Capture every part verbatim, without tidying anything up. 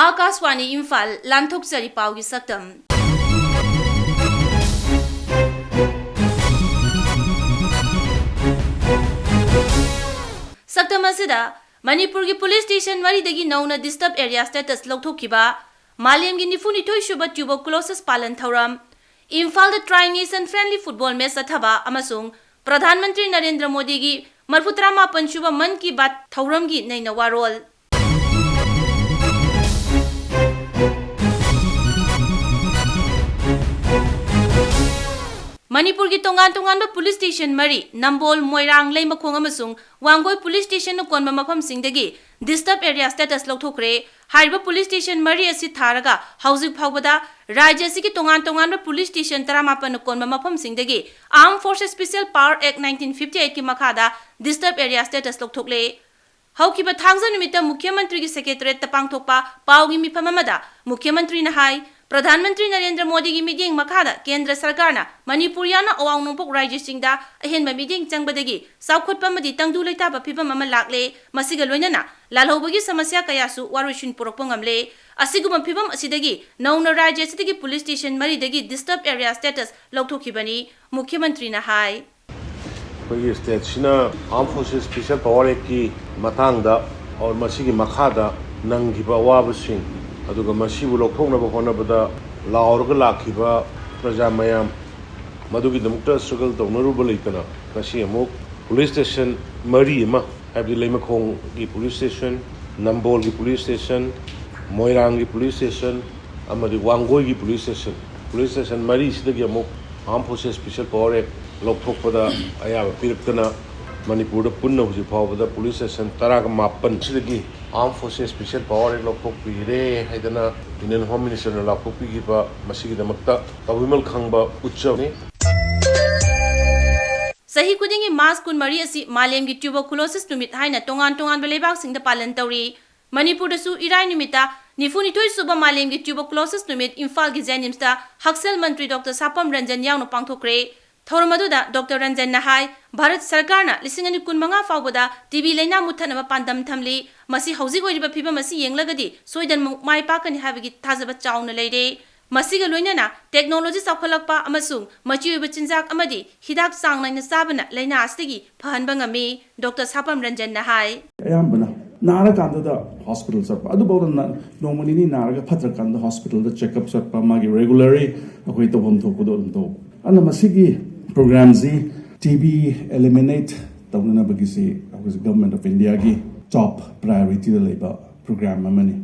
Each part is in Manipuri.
ꯑꯥꯀꯥꯁꯋꯥꯅꯤ ꯏꯝꯐꯥꯜ, ꯂꯥꯟꯊꯣꯛꯆꯔꯤ ꯄꯥꯎꯒꯤ ꯁꯛꯇꯝ꯫ ꯁꯛꯇꯝ ꯑꯁꯤꯗ ꯃꯅꯤꯄꯨꯔꯒꯤ ꯄꯨꯂꯤꯁ ꯁ꯭ꯇꯦꯁꯟ ꯃꯔꯤꯗꯒꯤ ꯅꯧꯅ ꯗꯤꯁꯇꯔꯕ ꯑꯦꯔꯤꯌꯥ ꯁ꯭ꯇꯦꯇꯁ ꯂꯧꯊꯣꯛꯈꯤꯕ, ꯃꯥꯂꯦꯝꯒꯤ ꯅꯤꯐꯨꯅꯤꯊꯣꯏ ꯁꯨꯕ ꯇ꯭ꯌꯨꯕꯔꯀꯨꯂꯣꯁꯤꯁ ꯄꯥꯂꯟ ꯊꯧꯔꯝ, ꯏꯝꯐꯥꯜꯗ try nation friendly football match ꯆꯠꯊꯕ ꯑꯃꯁꯨꯡ ꯄ꯭ꯔꯙꯥꯟ ꯃꯟꯇ꯭ꯔꯤ ꯅꯔꯦꯟꯗ꯭ꯔ ꯃꯣꯗꯤꯒꯤ ꯃꯔꯤꯐꯨꯇꯔꯥꯃꯥꯄꯟ ꯁꯨꯕ ꯃꯟ ꯀꯤ ꯕꯥꯠ ꯊꯧꯔꯝꯒꯤ ꯅꯩꯅ ꯋꯥꯔꯣꯜ꯫ ꯃꯅꯤꯄꯨꯔꯒꯤ ꯇꯣꯉꯥꯟ ꯇꯣꯉꯥꯟꯕ ꯄꯨꯂꯤꯁ ꯁ꯭ꯇꯦꯁꯟ ꯃꯔꯤ, ꯅꯝꯕꯣꯜ, ꯃꯣꯏꯔꯥꯡ, ꯂꯩꯃꯈꯣꯡ ꯑꯃꯁꯨꯡ ꯋꯥꯡꯒꯣꯏ ꯄꯨꯂꯤꯁ ꯁ꯭ꯇꯦꯁꯟꯅ ꯀꯣꯟꯕ ꯃꯐꯝꯁꯤꯡꯗꯒꯤ ꯗꯤꯁꯇꯔꯕ ꯑꯦꯔꯤꯌꯥ ꯁ꯭ꯇꯦꯇꯁ ꯂꯧꯊꯣꯛꯈ꯭ꯔꯦ꯫ ꯍꯥꯏꯔꯤꯕ ꯄꯨꯂꯤꯁ ꯁ꯭ꯇꯦꯁꯟ ꯃꯔꯤ ꯑꯁꯤ ꯊꯥꯔꯒ ꯍꯧꯖꯤꯛ ꯐꯥꯎꯕꯗ ꯔꯥꯖ꯭ꯌ ꯑꯁꯤꯒꯤ ꯇꯣꯉꯥꯟ ꯇꯣꯉꯥꯟꯕ ꯄꯨꯂꯤꯁ ꯁ꯭ꯇꯦꯁꯟ ꯇꯔꯥꯃꯥꯄꯟꯅ ꯀꯣꯟꯕ ꯃꯐꯝꯁꯤꯡꯗꯒꯤ Armed Forces Special Power Act nineteen fifty eight ꯀꯤ ꯃꯈꯥꯗ ꯗꯤꯁꯇꯔꯕ ꯑꯦꯔꯤꯌꯥ ꯁ꯭ꯇꯦꯇꯁ ꯂꯧꯊꯣꯛꯂꯦ꯫ ꯍꯧꯈꯤꯕ ꯊꯥꯡꯖ ꯅꯨꯃꯤꯠꯇ ꯃꯨꯈ꯭ꯌ ꯃꯟꯇ꯭ꯔꯤꯒꯤ ꯁꯦꯀ꯭ꯔꯦꯇꯔꯤꯌꯦꯠꯇ ꯄꯥꯡꯊꯣꯛꯄ ꯄꯥꯎꯒꯤ ꯃꯤꯐꯝ ꯑꯃꯗ ꯃꯨꯈ꯭ꯌ ꯃꯟꯇ꯭ꯔꯤꯅ ꯍꯥꯏ, ꯄ꯭ꯔꯙꯥꯟ ꯃꯟꯇ꯭ꯔꯤ ꯅꯔꯦꯟꯗ꯭ꯔ ꯃꯣꯗꯤꯒꯤ ꯃꯤꯠꯌꯦꯡ ꯃꯈꯥꯗ ꯀꯦꯟꯗ꯭ꯔ ꯁꯔꯀꯥꯔꯅ ꯃꯅꯤꯄꯨꯔ ꯌꯥꯎꯅ ꯑꯋꯥꯡ ꯅꯣꯡꯄꯣꯛ ꯔꯥꯖ꯭ꯌꯁꯤꯡꯗ ꯑꯍꯦꯟꯕ ꯃꯤꯠꯌꯦꯡ ꯆꯪꯕꯗꯒꯤ ꯆꯥꯎꯈꯠꯄ ꯑꯃꯗꯤ ꯇꯪꯗꯨ ꯂꯩꯇꯥꯕ ꯐꯤꯕꯝ ꯑꯃ ꯂꯥꯛꯂꯦ꯫ ꯃꯁꯤꯒ ꯂꯣꯏꯅꯅ ꯂꯥꯜꯍꯧꯕꯒꯤ ꯁꯃꯁ꯭ꯌꯥ ꯀꯌꯥꯁꯨ ꯋꯥꯔꯣꯏꯁꯤꯟ ꯄꯨꯔꯛꯄ ꯉꯝꯂꯦ꯫ ꯑꯁꯤꯒꯨꯝꯕ ꯐꯤꯕꯝ ꯑꯁꯤꯗꯒꯤ ꯅꯧꯅ ꯔꯥꯖ꯭ꯌ ꯑꯁꯤꯗꯒꯤ ꯄꯨꯂꯤꯁ ꯁ꯭ꯇꯦꯁꯟ ꯃꯔꯤꯗꯒꯤ ꯗꯤꯁꯇꯔꯕ ꯑꯦꯔꯤꯌꯥ ꯁ꯭ꯇꯦꯇꯁ ꯂꯧꯊꯣꯛꯈꯤꯕꯅꯤ, ꯃꯨꯈ꯭ꯌ ꯃꯟꯇ꯭ꯔꯤꯅ ꯍꯥꯏ꯫ ꯑꯩꯈꯣꯏꯒꯤ ꯁ꯭ꯇꯦꯠꯁꯤꯅ Armed Forces Special Power Actꯀꯤ ꯃꯇꯥꯡꯗ, ꯑꯣꯔ ꯃꯁꯤꯒꯤ ꯃꯈꯥꯗ ꯅꯪꯈꯤꯕ ꯑꯋꯥꯕꯁꯤꯡ, ꯑꯗꯨꯒ ꯃꯁꯤꯕꯨ ꯂꯧꯊꯣꯛꯅꯕ ꯍꯣꯠꯅꯕꯗ ꯂꯥꯎꯔꯒ ꯂꯥꯛꯈꯤꯕ ꯄ꯭ꯔꯖꯥ ꯃꯌꯥꯝ, ꯃꯗꯨꯒꯤꯗꯃꯛꯇ struggle ꯇꯧꯅꯔꯨꯕ ꯂꯩꯇꯅ ꯉꯁꯤ ꯑꯃꯨꯛ ꯄꯨꯂꯤꯁ ꯁ꯭ꯇꯦꯁꯟ ꯃꯔꯤ ꯑꯃ, ꯍꯥꯏꯕꯗꯤ ꯂꯩꯃꯈꯣꯡꯒꯤ ꯄꯨꯂꯤꯁ ꯁ꯭ꯇꯦꯁꯟ, ꯅꯝꯕꯣꯜꯒꯤ ꯄꯨꯂꯤꯁ ꯁ꯭ꯇꯦꯁꯟ, ꯃꯣꯏꯔꯥꯡꯒꯤ ꯄꯨꯂꯤꯁ ꯁ꯭ꯇꯦꯁꯟ ꯑꯃꯗꯤ ꯋꯥꯡꯒꯣꯏꯒꯤ ꯄꯨꯂꯤꯁ ꯁ꯭ꯇꯦꯁꯟ, ꯄꯨꯂꯤꯁ ꯁ꯭ꯇꯦꯁꯟ ꯃꯔꯤꯁꯤꯗꯒꯤ ꯑꯃꯨꯛ Armed Forces Special Power Act ꯂꯧꯊꯣꯛꯄꯗ ꯑꯌꯥꯕ ꯄꯤꯔꯛꯇꯅ ꯃꯅꯤꯄꯨꯔꯗ ꯄꯨꯟꯅ ꯍꯧꯖꯤꯛ ꯐꯥꯎꯕꯗ ꯄꯨꯂꯤꯁ ꯁ꯭ꯇꯦꯁꯟ ꯇꯔꯥꯒ ꯃꯥꯄꯟ ꯁꯤꯗꯒꯤ Armed Forces Special Power Act ꯂꯧꯊꯣꯛꯄꯤꯔꯦ ꯍꯥꯏꯗꯅ Union Home Ministerꯅ ꯂꯥꯎꯊꯣꯛꯄꯤꯈꯤꯕ, ꯃꯁꯤꯒꯤꯗꯃꯛꯇ ꯇꯧꯕꯤꯃꯜ ꯈꯪꯕ ꯎꯠꯆꯕꯅꯤ꯫ ꯆꯍꯤ ꯈꯨꯗꯤꯡꯒꯤ ꯃꯥꯔꯆ ꯀꯨꯟꯃꯔꯤ ꯑꯁꯤ ꯃꯥꯂꯦꯝꯒꯤ ꯇ꯭ꯌꯨꯕꯔꯀꯨꯂꯣꯁꯤꯁ ꯅꯨꯃꯤꯠ ꯍꯥꯏꯅ ꯇꯣꯉꯥꯟ ꯇꯣꯉꯥꯟꯕ ꯂꯩꯕꯥꯛꯁꯤꯡꯗ ꯄꯥꯂꯟ ꯇꯧꯔꯤ꯫ ꯃꯅꯤꯄꯨꯔꯗꯁꯨ ꯏꯔꯥꯏ ꯅꯨꯃꯤꯠꯇ ꯅꯤꯐꯨꯅꯤꯊꯣꯏ ꯁꯨꯕ ꯃꯥꯂꯦꯝꯒꯤ ꯇ꯭ꯌꯨꯕꯔꯀꯨꯂꯣꯁꯤꯁ ꯅꯨꯃꯤꯠ ꯏꯝꯐꯥꯜꯒꯤ ꯖꯦꯅꯤꯝꯁꯇ ꯍꯛꯁꯦꯜ ꯃꯟꯇ꯭ꯔꯤ ꯗꯣꯛꯇꯔ ꯁꯥꯄꯝ ꯔꯟꯖꯟ ꯌꯥꯎꯅ ꯄꯥꯡꯊꯣꯛꯈ꯭ꯔꯦ꯫ ꯊꯧꯔꯝ ꯑꯗꯨꯗ ꯗꯣꯛꯇꯔ ꯔꯟꯖꯟꯅ ꯍꯥꯏ, ꯚꯥꯔꯠ ꯁꯔꯀꯥꯔꯅ ꯂꯤꯁꯤꯡ ꯑꯅꯤ ꯀꯨꯟꯃꯉꯥ ꯐꯥꯎꯕꯗ ꯇꯤꯕꯤ ꯂꯥꯏꯅꯥ ꯃꯨꯠꯊꯠꯅꯕ ꯄꯥꯟꯗꯝ ꯊꯝꯂꯤ꯫ ꯃꯁꯤ ꯍꯧꯖꯤꯛ ꯑꯣꯏꯔꯤꯕ ꯐꯤꯕꯝ ꯑꯁꯤ ꯌꯦꯡꯂꯒꯗꯤ ꯁꯣꯏꯗꯅꯃꯛ ꯃꯥꯏ ꯄꯥꯛꯀꯅꯤ ꯍꯥꯏꯕꯒꯤ ꯊꯥꯖꯕ ꯆꯥꯎꯅ ꯂꯩꯔꯦ꯫ ꯃꯁꯤꯒ ꯂꯣꯏꯅꯅ ꯇꯦꯛꯅꯣꯂꯣꯖꯤ ꯆꯥꯎꯈꯠꯂꯛꯄ ꯑꯃꯁꯨꯡ ꯃꯆꯤ ꯑꯣꯏꯕ ꯆꯤꯟꯖꯥꯛ ꯑꯃꯗꯤ ꯍꯤꯗꯥꯛ ꯆꯥꯡ ꯅꯥꯏꯅ ꯆꯥꯕꯅ ꯂꯥꯏꯅꯥ ꯑꯁꯤꯗꯒꯤ ꯐꯍꯟꯕ ꯉꯝꯃꯤ, ꯗꯣꯛꯇꯔ ꯁꯥꯄꯝ ꯔꯟꯖꯟꯅ ꯍꯥꯏ꯫ ꯑꯌꯥꯝꯕꯅ ꯅꯥꯔꯀꯥꯟꯗꯨꯗ ꯍꯣꯁꯄꯤꯇꯥꯜ ꯆꯠꯄ, ꯑꯗꯨꯐꯥꯎꯗ ꯅ-, ꯅꯣꯡꯃ ꯅꯤꯅꯤ ꯅꯥꯔꯒ ꯐꯠꯇ꯭ꯔꯀꯥꯟꯗ ꯍꯣꯁꯄꯤꯇꯥꯜꯗ ꯆꯦꯛꯑꯞ ꯆꯠꯄ, ꯃꯥꯒꯤ ꯔꯦꯒꯨꯂꯔꯂꯤ ꯑꯩꯈꯣꯏ ꯇꯧꯐꯝ ꯊꯣꯛꯄꯗꯣ ꯑꯗꯨꯝ ꯇꯧꯕ꯫ ꯑꯗꯨꯅ ꯃꯁꯤꯒꯤ ꯄ꯭ꯔꯣꯒ꯭ꯔꯥꯝꯁꯤ ꯇꯤ ꯕꯤ ꯑꯦꯂꯤꯃꯤꯅꯦꯠ ꯇꯧꯅꯅꯕꯒꯤꯁꯤ ꯑꯩꯈꯣꯏꯁꯤ ꯒꯚꯔꯟꯃꯦꯟꯠ ꯑꯣꯐ ꯏꯟꯗꯤꯌꯥꯒꯤ ꯇꯣꯞ ꯄ꯭ꯔꯥꯏꯌꯣꯔꯤꯇꯤꯗ ꯂꯩꯕ ꯄ꯭ꯔꯣꯒ꯭ꯔꯥꯝ ꯑꯃꯅꯤ꯫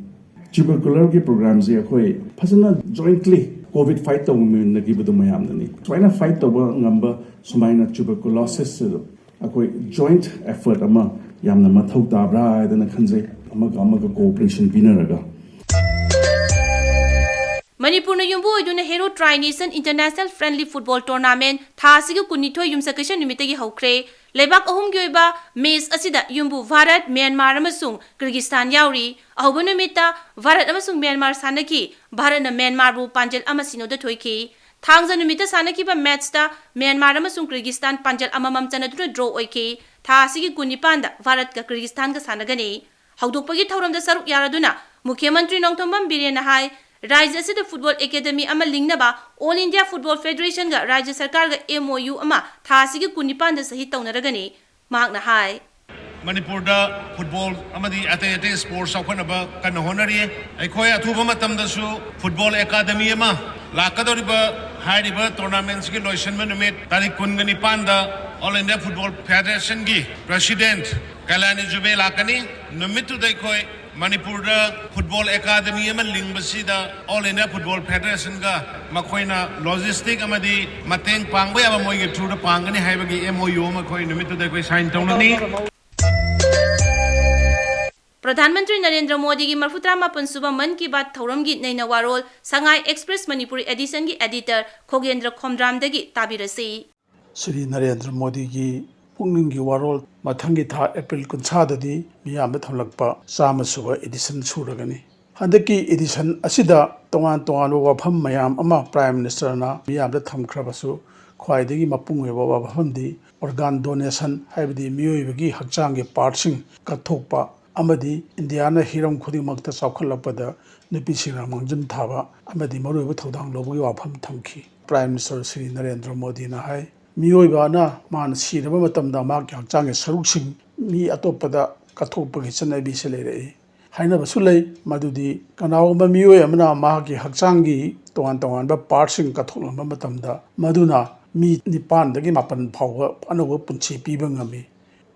ꯇ꯭ꯌꯨꯕꯔꯀꯨꯂꯔꯒꯤ ꯄ꯭ꯔꯣꯒ꯭ꯔꯥꯝꯁꯤ ꯑꯩꯈꯣꯏ ꯐꯖꯅ ꯖꯣꯏꯟꯠꯂꯤ ꯀꯣꯚꯤꯗ ꯐꯥꯏꯠ ꯇꯧꯃꯤꯟꯅꯈꯤꯕꯗꯣ ꯃꯌꯥꯝꯅꯅꯤ꯫ ꯁꯨꯃꯥꯏꯅ ꯐꯥꯏꯠ ꯇꯧꯕ ꯉꯝꯕ ꯁꯨꯃꯥꯏꯅ ꯇ꯭ꯌꯨꯕꯔꯀꯨꯂꯣꯁꯤꯁꯁꯤꯗ ꯑꯩꯈꯣꯏ ꯖꯣꯏꯟꯠ ꯑꯦꯐꯔꯠ ꯑꯃ ꯌꯥꯝꯅ ꯃꯊꯧ ꯇꯥꯕ꯭ꯔꯥ ꯍꯥꯏꯗꯅ ꯈꯟꯖꯩ, ꯑꯃꯒ ꯑꯃꯒ ꯀꯣꯑꯣꯄꯔꯦꯁꯟ ꯄꯤꯅꯔꯒ꯫ ꯃꯅꯤꯄꯨꯔꯅ ꯌꯨꯝꯕꯨ ꯑꯣꯏꯗꯨꯅ hero tri nation international friendly football tournament ꯊꯥ ꯑꯁꯤꯒꯤ ꯀꯨꯟꯅꯤꯊꯣꯏ ꯌꯨꯝꯁꯀꯩꯁ ꯅꯨꯃꯤꯠꯇꯒꯤ ꯍꯧꯈ꯭ꯔꯦ꯫ ꯂꯩꯕꯥꯛ ꯑꯍꯨꯝꯒꯤ ꯑꯣꯏꯕ ꯃꯦꯆ ꯑꯁꯤꯗ ꯌꯨꯝꯕꯨ ꯚꯥꯔꯠ, ꯃ꯭ꯌꯥꯟꯃꯥꯔ ꯑꯃꯁꯨꯡ ꯀꯤꯔꯒꯤꯁꯇꯥꯟ ꯌꯥꯎꯔꯤ꯫ ꯑꯍꯧꯕ ꯅꯨꯃꯤꯠꯇ ꯚꯥꯔꯠ ꯑꯃꯁꯨꯡ ꯃ꯭ꯌꯥꯟꯃꯥꯔ ꯁꯥꯟꯅꯈꯤ꯫ ꯚꯥꯔꯠꯅ ꯃ꯭ꯌꯥꯟꯃꯥꯔꯕꯨ ꯄꯥꯟꯖꯜ ꯑꯃ ꯁꯤꯅꯣꯗ ꯊꯣꯏꯈꯤ꯫ ꯊꯥꯡꯖ ꯅꯨꯃꯤꯠꯇ ꯁꯥꯟꯅꯈꯤꯕ ꯃꯦꯆꯇ ꯃ꯭ꯌꯥꯟꯃꯥꯔ ꯑꯃꯁꯨꯡ ꯀꯤꯔꯒꯤꯁꯇꯥꯟ ꯄꯥꯟꯖꯜ ꯑꯃꯃꯝ ꯆꯟꯅꯗꯨꯅ ꯗ꯭ꯔꯣ ꯑꯣꯏꯈꯤ꯫ ꯊꯥ ꯑꯁꯤꯒꯤ ꯀꯨꯟꯅꯤꯄꯥꯟꯗ ꯚꯥꯔꯠꯀ ꯀꯤꯔꯒꯤꯁꯇꯥꯟꯒ ꯁꯥꯟꯅꯒꯅꯤ꯫ ꯍꯧꯗꯣꯛꯄꯒꯤ ꯊꯧꯔꯝꯗ ꯁꯔꯨꯛ ꯌꯥꯔꯗꯨꯅ ꯃꯨꯈ꯭ꯌ ꯃꯟꯇ꯭ꯔꯤ ꯅꯣꯡꯊꯣꯝꯕꯝ ꯕꯤꯔꯦꯟꯅ ꯍꯥꯏ, ꯔꯥꯖ꯭ꯌ ꯑꯁꯤꯗ ꯐꯨꯠꯕꯣꯜ ꯑꯦꯀꯥꯗꯃꯤ ꯑꯃ ꯂꯤꯡꯅꯕ ꯑꯣꯜ ꯏꯟꯗꯤꯌꯥ ꯐꯨꯠꯕꯣꯜ ꯐꯦꯗꯔꯦꯁꯟꯒ ꯔꯥꯖ꯭ꯌ ꯁꯔꯀꯥꯔꯒ ꯑꯦꯝ ꯑꯣ ꯌꯨ ꯑꯃ ꯊꯥ ꯑꯁꯤꯒꯤ ꯀꯨꯟꯅꯤꯄꯥꯟꯗ ꯁꯍꯤ ꯇꯧꯅꯔꯒꯅꯤ꯫ ꯃꯍꯥꯛꯅ ꯍꯥꯏ꯫ ꯃꯅꯤꯄꯨꯔꯗ ꯐꯨꯠꯕꯣꯜ ꯑꯃꯗꯤ ꯑꯇꯩ ꯑꯇꯩ ꯁ꯭ꯄꯣꯔꯠꯁ ꯆꯥꯎꯈꯠꯅꯕ ꯀꯟꯅ ꯍꯣꯠꯅꯔꯤ꯫ ꯑꯩꯈꯣꯏ ꯑꯊꯨꯕ ꯃꯇꯝꯗꯁꯨ ꯐꯨꯠꯕꯣꯜ ꯑꯦꯀꯥꯗꯃꯤ ꯑꯃ ꯂꯥꯛꯀꯗꯧꯔꯤꯕ ꯍꯥꯏꯔꯤꯕ ꯇꯣꯔꯅꯥꯃꯦꯟꯠꯁꯤꯒꯤ ꯂꯣꯏꯁꯤꯟꯕ ꯅꯨꯃꯤꯠ ꯇꯥꯔꯤꯛ ꯀꯨꯟꯒ ꯅꯤꯄꯥꯟꯗ ꯑꯣꯜ ꯏꯟꯗꯤꯌꯥ ꯐꯨꯠꯕꯣꯜ ꯐꯦꯗꯔꯦꯁꯟꯒꯤ ꯄ꯭ꯔꯦꯁꯤꯗꯦꯟꯠ ꯀꯂꯥꯅꯤ ꯖꯨꯕꯦ ꯂꯥꯛꯀꯅꯤ꯫ ꯅꯨꯃꯤꯠꯇꯨꯗ ꯑꯩꯈꯣꯏ ꯃꯅꯤꯄꯨꯔꯗ ꯐꯨꯠꯕꯣꯜ ꯑꯦꯀꯥꯗꯃꯤ ꯑꯃ ꯂꯤꯡꯕꯁꯤꯗ ꯑꯣꯜ ꯏꯟꯗꯤꯌꯥ ꯐꯨꯠꯕꯣꯜ ꯐꯦꯗꯔꯦꯁꯟꯒ ꯃꯈꯣꯏꯅ ꯂꯣꯖꯤꯁꯇꯤꯛ ꯑꯃꯗꯤ ꯃꯇꯦꯡ ꯄꯥꯡꯕ ꯌꯥꯕ ꯃꯣꯏꯒꯤ ꯊ꯭ꯔꯨꯗ ꯄꯥꯡꯒꯅꯤ ꯍꯥꯏꯕꯒꯤ ꯑꯦꯝ ꯑꯣ ꯌꯨ ꯑꯃ ꯑꯩꯈꯣꯏ ꯅꯨꯃꯤꯠꯇꯨꯗ ꯑꯩꯈꯣꯏ ꯁꯥꯏꯟ ꯇꯧꯅꯅꯤ꯫ ꯄ꯭ꯔꯙꯥꯟ ꯃꯟꯇ꯭ꯔꯤ ꯅꯔꯦꯟꯗ꯭ꯔ ꯃꯣꯗꯤꯒꯤ ꯃꯔꯐꯨꯇꯔꯥ ꯃꯥꯄꯟ ꯁꯨꯕ ꯃꯟ ꯀꯤ ꯕꯥꯠ ꯊꯧꯔꯝꯒꯤ ꯅꯩꯅ ꯋꯥꯔꯣꯜ ꯁꯉꯥꯏ ꯑꯦꯛꯁꯄ꯭ꯔꯦꯁ ꯃꯅꯤꯄꯨꯔꯤ ꯑꯦꯗꯤꯁꯟꯒꯤ ꯑꯦꯗꯤꯇꯔ ꯈꯣꯒꯦꯟꯗ꯭ꯔ ꯈꯣꯝꯗ꯭ꯔꯥꯝꯗꯒꯤ ꯇꯥꯕꯤꯔꯁꯤ꯫ ꯁ꯭ꯔꯤ ꯅꯔꯦꯟꯗ꯭ꯔ ꯃꯣꯗꯤꯒꯤ ꯄꯨꯛꯅꯤꯡꯒꯤ ꯋꯥꯔꯣꯜ꯫ ꯃꯊꯪꯒꯤ ꯊꯥ ꯑꯦꯄ꯭ꯔꯤꯜ ꯀꯨꯟꯊ꯭ꯔꯥꯗꯗꯤ ꯃꯤꯌꯥꯝꯗ ꯊꯝꯂꯛꯄ ꯆꯥꯝꯃ ꯁꯨꯕ ꯑꯦꯗꯤꯁꯟ ꯁꯨꯔꯒꯅꯤ꯫ ꯍꯟꯗꯛꯀꯤ ꯑꯦꯗꯤꯁꯟ ꯑꯁꯤꯗ ꯇꯣꯉꯥꯟ ꯇꯣꯉꯥꯟꯕ ꯋꯥꯐꯝ ꯃꯌꯥꯝ ꯑꯃ ꯄ꯭ꯔꯥꯏꯝ ꯃꯤꯅꯤꯁꯇꯔꯅ ꯃꯤꯌꯥꯝꯗ ꯊꯝꯈ꯭ꯔꯕꯁꯨ, ꯈ꯭ꯋꯥꯏꯗꯒꯤ ꯃꯄꯨꯡ ꯑꯣꯏꯕ ꯋꯥꯐꯝꯗꯤ organ donation, ꯍꯥꯏꯕꯗꯤ ꯃꯤꯑꯣꯏꯕꯒꯤ ꯍꯛꯆꯥꯡꯒꯤ ꯄꯥꯔꯠꯁꯤꯡ ꯀꯠꯊꯣꯛꯄ ꯑꯃꯗꯤ ꯏꯟꯗꯤꯌꯥꯅ ꯍꯤꯔꯝ ꯈꯨꯗꯤꯡꯃꯛꯇ ꯆꯥꯎꯈꯠꯂꯛꯄꯗ ꯅꯨꯄꯤꯁꯤꯡꯅ ꯃꯥꯡꯖꯤꯟ ꯊꯥꯕ ꯑꯃꯗꯤ ꯃꯔꯨꯑꯣꯏꯕ ꯊꯧꯗꯥꯡ ꯂꯧꯕꯒꯤ ꯋꯥꯐꯝ ꯊꯝꯈꯤ꯫ Prime Minister ꯁ꯭ꯔꯤ ꯅꯔꯦꯟꯗ꯭ꯔ ꯃꯣꯗꯤꯅ ꯍꯥꯏ, ꯃꯤꯑꯣꯏꯕꯅ ꯃꯥꯅ ꯁꯤꯔꯕ ꯃꯇꯝꯗ ꯃꯍꯥꯛꯀꯤ ꯍꯛꯆꯥꯡꯒꯤ ꯁꯔꯨꯛꯁꯤꯡ ꯃꯤ ꯑꯇꯣꯞꯄꯗ ꯀꯠꯊꯣꯛꯄꯒꯤ ꯆꯠꯅꯕꯤꯁꯦ ꯂꯩꯔꯛꯏ꯫ ꯍꯥꯏꯅꯕꯁꯨ ꯂꯩ ꯃꯗꯨꯗꯤ ꯀꯅꯥꯒꯨꯝꯕ ꯃꯤꯑꯣꯏ ꯑꯃꯅ ꯃꯍꯥꯛꯀꯤ ꯍꯛꯆꯥꯡꯒꯤ ꯇꯣꯉꯥꯟ ꯇꯣꯉꯥꯟꯕ ꯄꯥꯔꯠꯁꯤꯡ ꯀꯠꯊꯣꯛꯂꯝꯕ ꯃꯇꯝꯗ ꯃꯗꯨꯅ ꯃꯤ ꯅꯤꯄꯥꯟꯗꯒꯤ ꯃꯥꯄꯟ ꯐꯥꯎꯕ ꯑꯅꯧꯕ ꯄꯨꯟꯁꯤ ꯄꯤꯕ ꯉꯝꯃꯤ꯫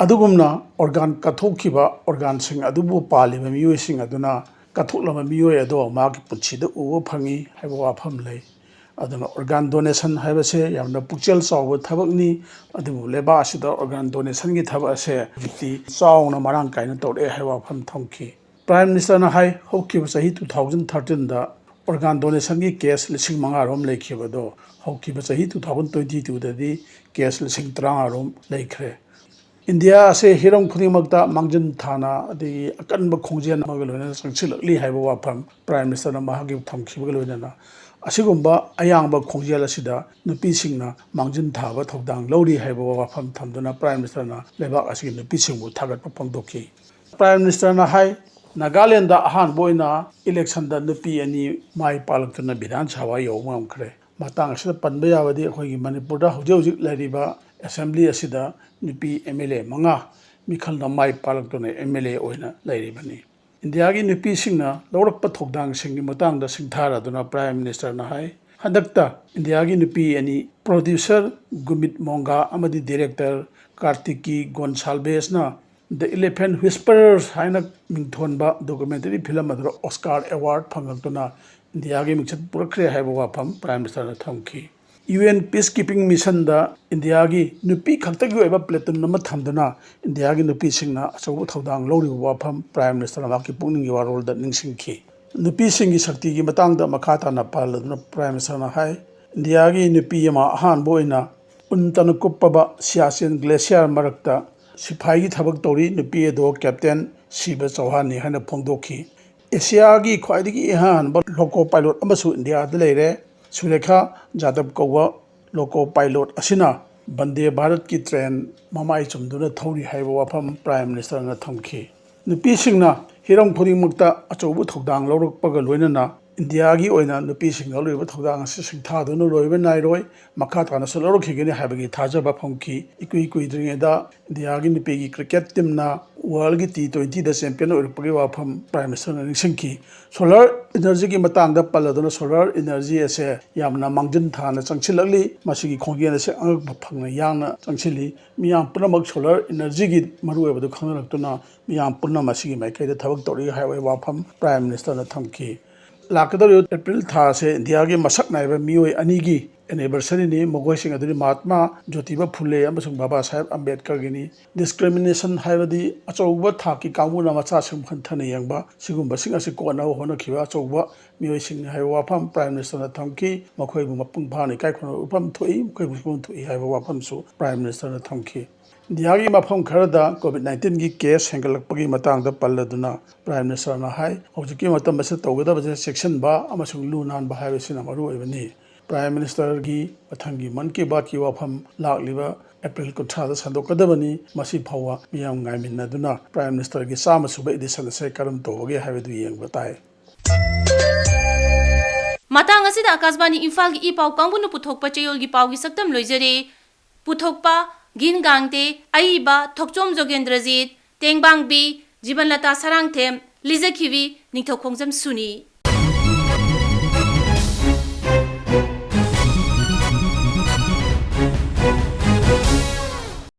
ꯑꯗꯨꯒꯨꯝꯅ organ ꯀꯠꯊꯣꯛꯈꯤꯕ organꯁꯤꯡ ꯑꯗꯨꯕꯨ ꯄꯥꯜꯂꯤꯕ ꯃꯤꯑꯣꯏꯁꯤꯡ ꯑꯗꯨꯅ ꯀꯠꯊꯣꯛꯂꯕ ꯃꯤꯑꯣꯏ ꯑꯗꯣ ꯃꯍꯥꯛꯀꯤ ꯄꯨꯟꯁꯤꯗ ꯎꯕ ꯐꯪꯉꯤ ꯍꯥꯏꯕ ꯋꯥꯐꯝ ꯂꯩ꯫ ꯑꯗꯨꯅ organ donation ꯍꯥꯏꯕꯁꯦ ꯌꯥꯝꯅ ꯄꯨꯛꯆꯦꯜ ꯆꯥꯎꯕ ꯊꯕꯛꯅꯤ꯫ ꯑꯗꯨꯕꯨ ꯂꯩꯕꯥꯛ ꯑꯁꯤꯗ organ donationꯒꯤ ꯊꯕꯛ ꯑꯁꯦ ꯍꯧꯖꯤꯛꯇꯤ ꯆꯥꯎꯅ ꯃꯔꯥꯡ ꯀꯥꯏꯅ ꯇꯧꯔꯛꯑꯦ ꯍꯥꯏꯕ ꯋꯥꯐꯝ ꯊꯝꯈꯤ꯫ Prime Ministerꯅ ꯍꯥꯏ, ꯍꯧꯈꯤꯕ ꯆꯍꯤ two thousand thirteenꯗ organ donationꯒꯤ case ꯂꯤꯁꯤꯡ ꯃꯉꯥ ꯔꯣꯝ ꯂꯩꯈꯤꯕꯗꯣ ꯍꯧꯈꯤꯕ ꯆꯍꯤ two thousand twenty twoꯗꯗꯤ case ꯂꯤꯁꯤꯡ ꯇꯔꯥꯃꯉꯥ ꯔꯣꯝ ꯂꯩꯈ꯭ꯔꯦ꯫ ꯏꯟꯗꯤꯌꯥ ꯑꯁꯦ ꯍꯤꯔꯝ ꯈꯨꯗꯤꯡꯃꯛꯇ ꯃꯥꯡꯖꯤꯟ ꯊꯥꯅ ꯑꯗꯒꯤ ꯑꯀꯟꯕ ꯈꯣꯡꯖꯦꯜ ꯑꯃꯒ ꯂꯣꯏꯅꯅ ꯆꯪꯁꯤꯜꯂꯛꯂꯤ ꯍꯥꯏꯕ ꯋꯥꯐꯝ Prime Ministerꯅ ꯃꯍꯥꯛꯀꯤ ꯊꯝꯈꯤꯕꯒ ꯂꯣꯏꯅꯅ ꯑꯁꯤꯒꯨꯝꯕ ꯑꯌꯥꯡꯕ ꯈꯣꯡꯖꯦꯜ ꯑꯁꯤꯗ ꯅꯨꯄꯤꯁꯤꯡꯅ ꯃꯥꯡꯖꯤꯟ ꯊꯥꯕ ꯊꯧꯗꯥꯡ ꯂꯧꯔꯤ ꯍꯥꯏꯕ ꯋꯥꯐꯝ ꯊꯝꯗꯨꯅ Prime Ministerꯅ ꯂꯩꯕꯥꯛ ꯑꯁꯤꯒꯤ ꯅꯨꯄꯤꯁꯤꯡꯕꯨ ꯊꯥꯒꯠꯄ ꯐꯣꯡꯗꯣꯛꯈꯤ꯫ Prime Ministerꯅ ꯍꯥꯏ, ꯅꯥꯒꯥꯂꯦꯟꯗ ꯑꯍꯥꯟꯕ ꯑꯣꯏꯅ electionꯗ ꯅꯨꯄꯤ ꯑꯅꯤ ꯃꯥꯏ ꯄꯥꯛꯂꯛꯇꯨꯅ ꯕꯤꯙꯥꯟ ꯁꯚꯥ ꯌꯧꯕ ꯉꯝꯈ꯭ꯔꯦ꯫ ꯃꯇꯥꯡ ꯑꯁꯤꯗ ꯄꯟꯕ ꯌꯥꯕꯗꯤ ꯑꯩꯈꯣꯏꯒꯤ ꯃꯅꯤꯄꯨꯔꯗ ꯍꯧꯖꯤꯛ ꯍꯧꯖꯤꯛ ꯂꯩꯔꯤꯕ assembly ꯑꯁꯤꯗ ꯅꯨꯄꯤ MLA ꯃꯉꯥ ꯃꯤꯈꯜꯅ ꯃꯥꯏ ꯄꯥꯛꯂꯛꯇꯨꯅ MLA ꯑꯣꯏꯅ ꯂꯩꯔꯤꯕꯅꯤ꯫ ꯏꯟꯗꯤꯌꯥꯒꯤ ꯅꯨꯄꯤꯁꯤꯡꯅ ꯂꯧꯔꯛꯄ ꯊꯧꯗꯥꯡꯁꯤꯡꯒꯤ ꯃꯇꯥꯡꯗ ꯁꯤꯡꯊꯥꯔꯗꯨꯅ Prime Ministerꯅ ꯍꯥꯏ, ꯍꯟꯗꯛꯇ ꯏꯟꯗꯤꯌꯥꯒꯤ ꯅꯨꯄꯤ ꯑꯅꯤ, producer ꯒꯨꯃꯤꯠ ꯃꯣꯡꯒꯥ ꯑꯃꯗꯤ director ꯀꯥꯔꯇꯤꯀꯤ ꯒꯣꯟꯁꯥꯜꯕꯦꯁꯅ The Elephant Whisperers ꯍꯥꯏꯅ ꯃꯤꯡꯊꯣꯟꯕ documentary film ꯑꯗꯨꯗ Oscar award ꯐꯪꯂꯛꯇꯨꯅ ꯏꯟꯗꯤꯌꯥꯒꯤ ꯃꯤꯡꯆꯠ ꯄꯨꯔꯛꯈ꯭ꯔꯦ ꯍꯥꯏꯕ ꯋꯥꯐꯝ Prime Ministerꯅ ꯊꯝꯈꯤ꯫ UN peacekeeping missionꯗ ꯏꯟꯗꯤꯌꯥꯒꯤ ꯅꯨꯄꯤ ꯈꯛꯇꯒꯤ ꯑꯣꯏꯕ platoon ꯑꯃ ꯊꯝꯗꯨꯅ ꯏꯟꯗꯤꯌꯥꯒꯤ ꯅꯨꯄꯤꯁꯤꯡꯅ ꯑꯆꯧꯕ ꯊꯧꯗꯥꯡ ꯂꯧꯔꯤꯕ ꯋꯥꯐꯝ Prime Ministerꯅ ꯃꯍꯥꯛꯀꯤ ꯄꯨꯛꯅꯤꯡꯒꯤ ꯋꯥꯔꯣꯜꯗ ꯅꯤꯡꯁꯤꯡꯈꯤ꯫ ꯅꯨꯄꯤꯁꯤꯡꯒꯤ ꯁꯛꯇꯤꯒꯤ ꯃꯇꯥꯡꯗ ꯃꯈꯥ ꯇꯥꯅ ꯄꯜꯂꯗꯨꯅ Prime Ministerꯅ ꯍꯥꯏ, ꯏꯟꯗꯤꯌꯥꯒꯤ ꯅꯨꯄꯤ ꯑꯃ ꯑꯍꯥꯟꯕ ꯑꯣꯏꯅ ꯎꯟ ꯇꯅ ꯀꯨꯞꯄꯕ ꯁꯤꯌꯥꯆꯤꯟ glacier ꯃꯔꯛꯇ ꯁꯤꯐꯥꯏꯒꯤ ꯊꯕꯛ ꯇꯧꯔꯤ꯫ ꯅꯨꯄꯤ ꯑꯗꯣ Captain ꯁꯤꯕ ꯆꯧꯍꯥꯟꯅꯤ ꯍꯥꯏꯅ ꯐꯣꯡꯗꯣꯛꯈꯤ꯫ ꯑꯦꯁꯤꯌꯥꯒꯤ ꯈ꯭ꯋꯥꯏꯗꯒꯤ ꯏꯍꯥꯟ ꯍꯥꯟꯕ loco pilot ꯑꯃꯁꯨ ꯏꯟꯗꯤꯌꯥꯗ ꯂꯩꯔꯦ꯫ ꯁꯨꯔꯦꯈꯥ ꯖꯥꯗꯕ ꯀꯧꯕ ꯂꯣꯀꯣ ꯄꯥꯏꯂꯣꯠ ꯑꯁꯤꯅ ꯕꯟꯗꯦ ꯚꯥꯔꯠꯀꯤ ꯇ꯭ꯔꯦꯟ ꯃꯃꯥꯏ ꯆꯨꯝꯗꯨꯅ ꯊꯧꯔꯤ ꯍꯥꯏꯕ ꯋꯥꯐꯝ ꯄ꯭ꯔꯥꯏꯝ ꯃꯤꯅꯤꯁꯇꯔꯅ ꯊꯝꯈꯤ꯫ ꯅꯨꯄꯤꯁꯤꯡꯅ ꯍꯤꯔꯝ ꯈꯨꯗꯤꯡꯃꯛꯇ ꯑꯆꯧꯕ ꯊꯧꯗꯥꯡ ꯂꯧꯔꯛꯄꯒ ꯂꯣꯏꯅꯅ ꯏꯟꯗꯤꯌꯥꯒꯤ ꯑꯣꯏꯅ ꯅꯨꯄꯤꯁꯤꯡꯅ ꯂꯧꯔꯤꯕ ꯊꯧꯗꯥꯡ ꯑꯁꯤ ꯁꯤꯡꯊꯥꯗꯨꯅ ꯂꯣꯏꯕ ꯅꯥꯏꯔꯣꯏ, ꯃꯈꯥ ꯇꯥꯅꯁꯨ ꯂꯧꯔꯛꯈꯤꯒꯅꯤ ꯍꯥꯏꯕꯒꯤ ꯊꯥꯖꯕ ꯐꯪꯈꯤ꯫ ꯏꯀꯨꯏ ꯀꯨꯏꯗ꯭ꯔꯤꯉꯩꯗ ꯏꯟꯗꯤꯌꯥꯒꯤ ꯅꯨꯄꯤꯒꯤ ꯀ꯭ꯔꯤꯀꯦꯠ ꯇꯤꯝꯅ ꯋꯥꯔꯜꯒꯤ ꯇꯤ ꯇ꯭ꯋꯦꯟꯇꯤꯗ ꯆꯦꯝꯄꯤꯌꯟ ꯑꯣꯏꯔꯛꯄꯒꯤ ꯋꯥꯐꯝ ꯄ꯭ꯔꯥꯏꯝ ꯃꯤꯅꯤꯁꯇꯔꯅ ꯅꯤꯡꯁꯤꯡꯈꯤ꯫ ꯁꯣꯂꯔ ꯏꯅꯔꯖꯤꯒꯤ ꯃꯇꯥꯡꯗ ꯄꯜꯂꯗꯨꯅ, ꯁꯣꯂꯔ ꯏꯅꯔꯖꯤ ꯑꯁꯦ ꯌꯥꯝꯅ ꯃꯥꯡꯖꯤꯟ ꯊꯥꯅ ꯆꯪꯁꯤꯜꯂꯛꯂꯤ꯫ ꯃꯁꯤꯒꯤ ꯈꯣꯡꯖꯦꯜ ꯑꯁꯤ ꯑꯉꯛꯄ ꯐꯪꯅ ꯌꯥꯡꯅ ꯆꯪꯁꯤꯜꯂꯤ꯫ ꯃꯤꯌꯥꯝ ꯄꯨꯝꯅꯃꯛ ꯁꯣꯂꯔ ꯏꯅꯔꯖꯤꯒꯤ ꯃꯔꯨꯑꯣꯏꯕꯗꯨ ꯈꯪꯅꯔꯛꯇꯨꯅ ꯃꯤꯌꯥꯝ ꯄꯨꯝꯅꯃꯛ ꯑꯁꯤꯒꯤ ꯃꯥꯏꯀꯩꯗ ꯊꯕꯛ ꯇꯧꯔꯤ ꯍꯥꯏꯕꯒꯤ ꯋꯥꯐꯝ ꯄ꯭ꯔꯥꯏꯝ ꯃꯤꯅꯤꯁꯇꯔꯅ ꯊꯝꯈꯤ꯫ ꯂꯥꯛꯀꯗꯧꯔꯤꯕ ꯑꯦꯄ꯭ꯔꯤꯜ ꯊꯥ ꯑꯁꯦ ꯏꯟꯗꯤꯌꯥꯒꯤ ꯃꯁꯛ ꯅꯥꯏꯕ ꯃꯤꯑꯣꯏ ꯑꯅꯤꯒꯤ ꯑꯦꯅꯤꯚꯔꯁꯔꯤꯅꯤ꯫ ꯃꯈꯣꯏꯁꯤꯡ ꯑꯗꯨꯗꯤ ꯃꯍꯥꯠꯃꯥ ꯖꯣꯇꯤꯕꯥ ꯐꯨꯂꯦ ꯑꯃꯁꯨꯡ ꯕꯥꯕꯥ ꯁꯥꯍꯦꯕ ꯑꯝꯕꯦꯗꯀꯔꯒꯤꯅꯤ꯫ ꯗꯤꯁꯀ꯭ꯔꯤꯃꯤꯅꯦꯁꯟ ꯍꯥꯏꯕꯗꯤ ꯑꯆꯧꯕ ꯊꯥꯛꯀꯤ ꯀꯥꯡꯕꯨꯅ ꯃꯆꯥꯁꯤꯡ ꯍꯟꯊꯅ ꯌꯦꯡꯕ, ꯁꯤꯒꯨꯝꯕꯁꯤꯡ ꯑꯁꯤ ꯀꯣꯛꯅꯕ ꯍꯣꯠꯅꯈꯤꯕ ꯑꯆꯧꯕ ꯃꯤꯑꯣꯏꯁꯤꯡꯅꯤ ꯍꯥꯏꯕ ꯋꯥꯐꯝ ꯄ꯭ꯔꯥꯏꯝ ꯃꯤꯅꯤꯁꯇꯔꯅ ꯊꯝꯈꯤ꯫ ꯃꯈꯣꯏꯕꯨ ꯃꯄꯨꯡ ꯐꯥꯅ ꯏꯀꯥꯏ ꯈꯨꯝꯅꯕ ꯎꯠꯐꯝ ꯊꯣꯛꯏ, ꯃꯈꯣꯏꯕꯨ ꯎꯠꯐꯝ ꯊꯣꯛꯏ ꯍꯥꯏꯕ ꯋꯥꯐꯝꯁꯨ ꯄ꯭ꯔꯥꯏꯝ ꯃꯤꯅꯤꯁꯇꯔꯅ ꯊꯝꯈꯤ꯫ ꯏꯟꯗꯤꯌꯥꯒꯤ ꯃꯐꯝ ꯈꯔꯗ ꯀꯣꯚꯤꯗ ꯅꯥꯏꯟꯇꯤꯟꯒꯤ ꯀꯦꯁ ꯍꯦꯟꯒꯠꯂꯛꯄꯒꯤ ꯃꯇꯥꯡꯗ ꯄꯜꯂꯗꯨꯅ ꯄ꯭ꯔꯥꯏꯝ ꯃꯤꯅꯤꯁꯇꯔꯅ ꯍꯥꯏ, ꯍꯧꯖꯤꯛꯀꯤ ꯃꯇꯝ ꯑꯁꯤꯗ ꯇꯧꯒꯗꯕꯁꯦ ꯆꯦꯛꯁꯤꯟꯕ ꯑꯃꯁꯨꯡ ꯂꯨ ꯅꯥꯟꯕ ꯍꯥꯏꯕꯁꯤꯅ ꯃꯔꯨ ꯑꯣꯏꯕꯅꯤ꯫ ꯄ꯭ꯔꯥꯏꯝ ꯃꯤꯅꯤꯁꯇꯔꯒꯤ ꯃꯊꯪꯒꯤ ꯃꯟ ꯀꯤ ꯕꯥꯠꯀꯤ ꯋꯥꯐꯝ ꯂꯥꯛꯂꯤꯕ ꯑꯦꯄ꯭ꯔꯤꯜ ꯀꯨꯟꯊ꯭ꯔꯥꯗ ꯁꯟꯗꯣꯛꯀꯗꯕꯅꯤ꯫ ꯃꯁꯤ ꯐꯥꯎꯕ ꯃꯤꯌꯥꯝ ꯉꯥꯏꯃꯤꯟꯅꯗꯨꯅ ꯄ꯭ꯔꯥꯏꯝ ꯃꯤꯅꯤꯁꯇꯔꯒꯤ ꯆꯥꯝꯃ ꯁꯨꯕ ꯏꯗꯤꯁꯟ ꯑꯁꯦ ꯀꯔꯝ ꯇꯧꯕꯒꯦ ꯍꯥꯏꯕꯗꯨ ꯌꯦꯡꯕ ꯇꯥꯏ꯫ ꯃꯇꯥꯡ ꯑꯁꯤꯗ ꯑꯀꯥꯁꯕꯥꯅꯤ ꯏꯝꯐꯥꯜꯒꯤ ꯏ ꯄꯥꯎ ꯀꯥꯡꯕꯨꯅ ꯄꯨꯊꯣꯛꯄ ꯆꯌꯣꯜꯒꯤ ꯄꯥꯎꯒꯤ ꯁꯛꯇꯝ ꯂꯣꯏꯖꯔꯦ꯫ ꯄꯨꯊꯣꯛꯄ ꯒꯤꯟ ꯒꯥꯡꯗꯦ, ꯑꯏꯕ ꯊꯣꯛꯆꯣꯝ ꯖꯣꯒꯦꯟꯗ꯭ꯔꯖꯤꯠ, ꯇꯦꯡꯕꯥꯡꯕꯤ ꯖꯤꯕꯟꯂꯇꯥ ꯁꯔꯥꯡꯊꯦꯝ, ꯂꯤꯖꯈꯤꯕꯤ ꯅꯤꯡꯊꯧꯈꯣꯡꯖꯝ ꯁꯨꯅꯤ꯫